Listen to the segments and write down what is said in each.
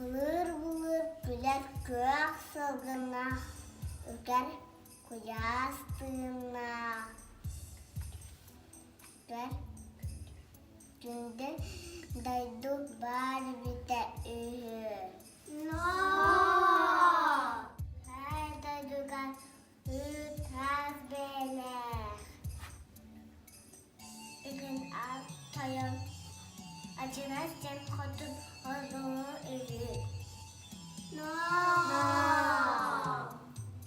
Былыр-былыр күлэр күөх сылгынах, үкэр куйаас тыыннаах, үкэр күндү дойду баар эбитэ үһү. Ай дойдуга үүт-аас бэйэлээх. Бүгүн аат тойон адьырас диэн хотун одуулуу үһү.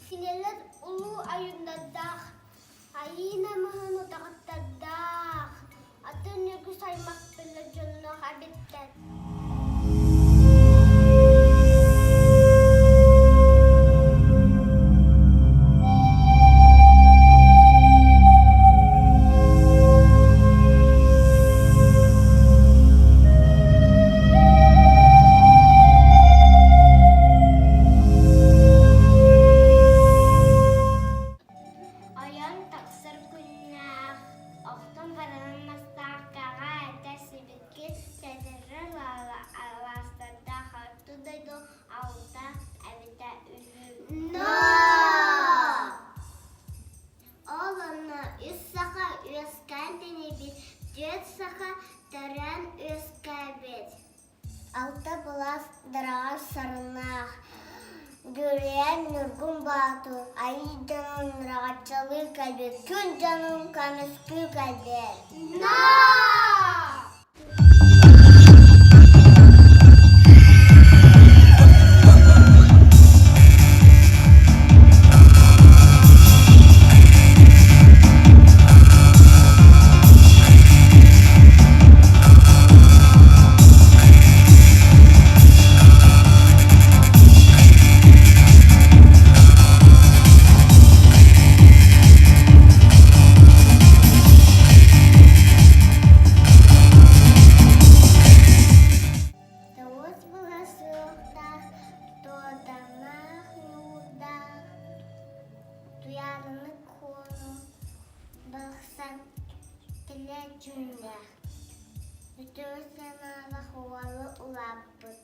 Кинилэр улуу айыннардаах, айыы намыһын утаҕыттардаах, атын үгүс аймах билэр дьонноох эбиттэр. Ойон тахсар күннээх, охтон баранан мастаахкаҕа этэ сибикки сэтэрэр алаастардаах орто дойду алта эбитэ үһү. Ол онно үс саха үөскээн тэнийбит, түөрт саха төрөөн үөскээбит. Алта былаас дараҕар сарыннаах, Дьүрүйэн Ньургун Боотур айыы дьонун раҕаччалыы кэлбит, күн дьонун көмүскүү кэлбит. Тоҕус була суохтаах, туоданаах ньуурдаах, туйаарыны куону барахсан килэ дьүҥнээх, үтүө санаалаах уолу улааппыт.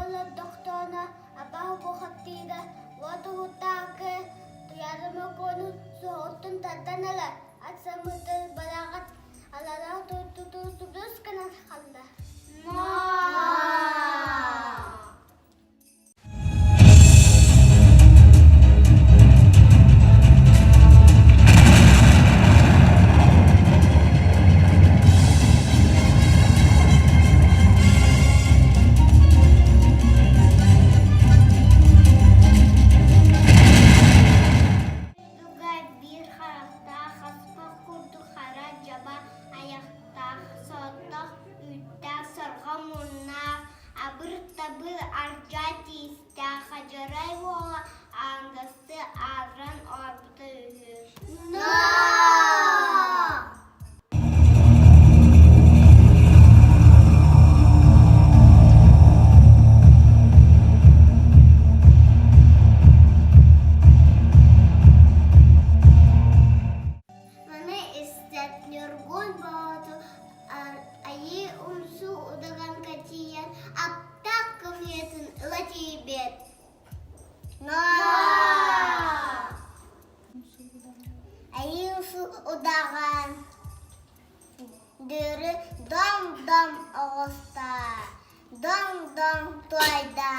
Олордохторуна абааһы бухаттыыра уот уһуктаакы туйаарыма куону суоҕуттан тардан ылар, ат самыытын балаҕат алалаах тутуу субус гынан хаалла. Дойдуга биир харахтаах хаспах курдук хара дьаба айахтаах, соттох үүттээх сорҕо муннаах, абыр-табыр ардьа тиистээх Хадьарай уола Аангасты аатыран олорбута үһү. Маны истэн Ньургун Боотур Айыы Умсу удаҕанга тиийэн аптаах кымньыытын ыла тиийбит. Айыы Умсу удаҕан Дөрү дом-дом оҕуста, дом-дом туойда.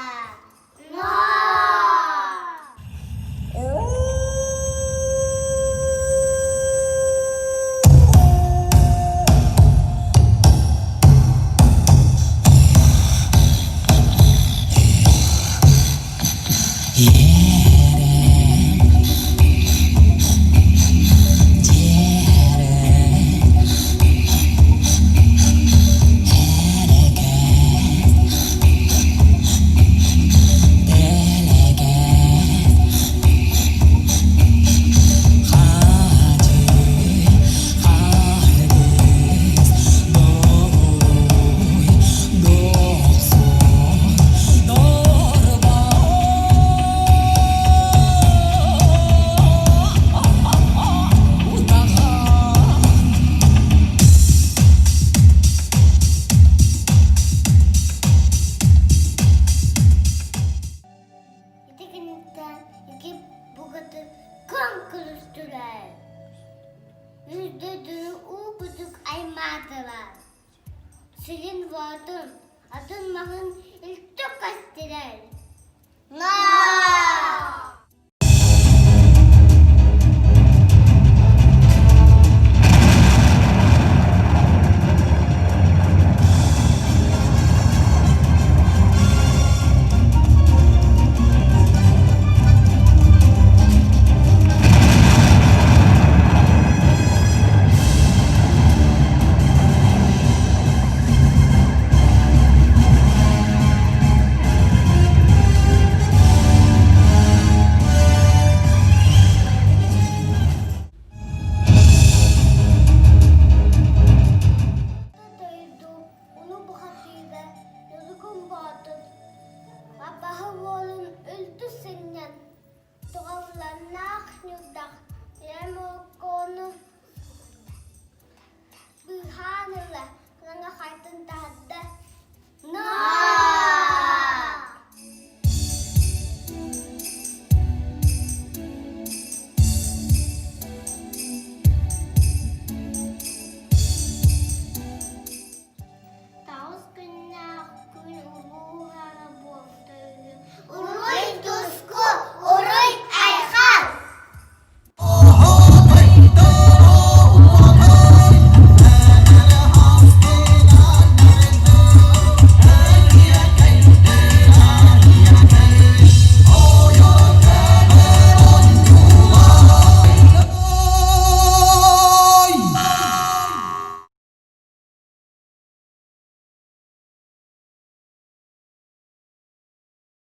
Сирин уотун, атын маһын илтүк көстүрэр. Дойду улуу бухатыыра Ньургун Боотур абаһа уолун үлтү сынньан Туҕалланнаах ньурдах ийэм олкуону быыһаан ыла хараҥа хайтын таһырда.